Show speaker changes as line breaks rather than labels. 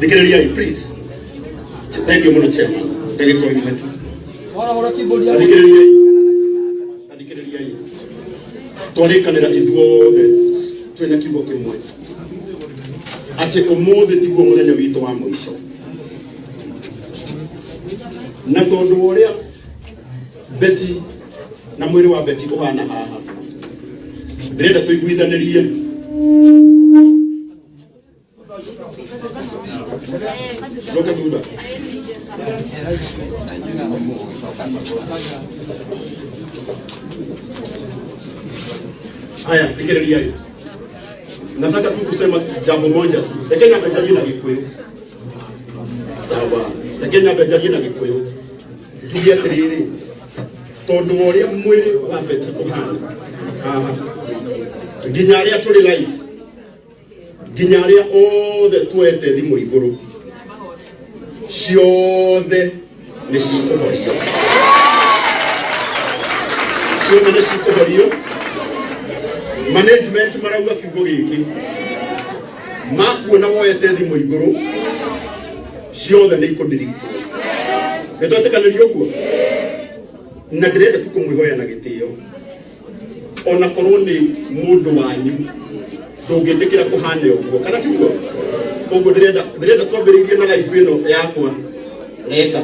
Thikĩrĩriai, please. Thank you mũno, chairman. Ndagĩka o ĩmwe tu. Thikĩrĩriai, thikĩrĩriai. Twarĩkanĩra ithuothe twĩna kiugo kĩmwe atĩ ũmũthĩ tiguo mũthenya witũ wa mũico, na tondũ wa ũrĩa Betty na mwĩrĩ wa Betty ũhana haha, ndĩrenda tũiguithanĩrie. Coka thutha. Haya, thikĩrĩriai. Nataka tu kusema jambo moja tu. Reke nyambe njarie na Gĩkũyũ. Sawa. Reke nyambe njarie na Gĩkũyũ. Njuge atĩrĩrĩ, tondũ wa ũrĩa mwĩrĩ wa Betty ũhana haha, nginya arĩa tũrĩ live, nginya arĩa othe tuoete thimũ igũrũ, ciothe nĩ cikũhorio, ciothe nĩ cikũhorio. Management marauga kiugo gĩkĩ, makuona woete thimũ igũrũ, ciothe nĩ ikũdiritwo. Nĩ twetĩkanĩria ũguo? Na ndĩrenda tu kũmwĩhoya na gĩtĩo, ona korwo nĩ mũndũ wanyu, ndũngĩtĩkĩra kũhane ũguo, kana tiguo? Koguo ndĩrenda twambĩrĩirie na live ĩno yakwa reka.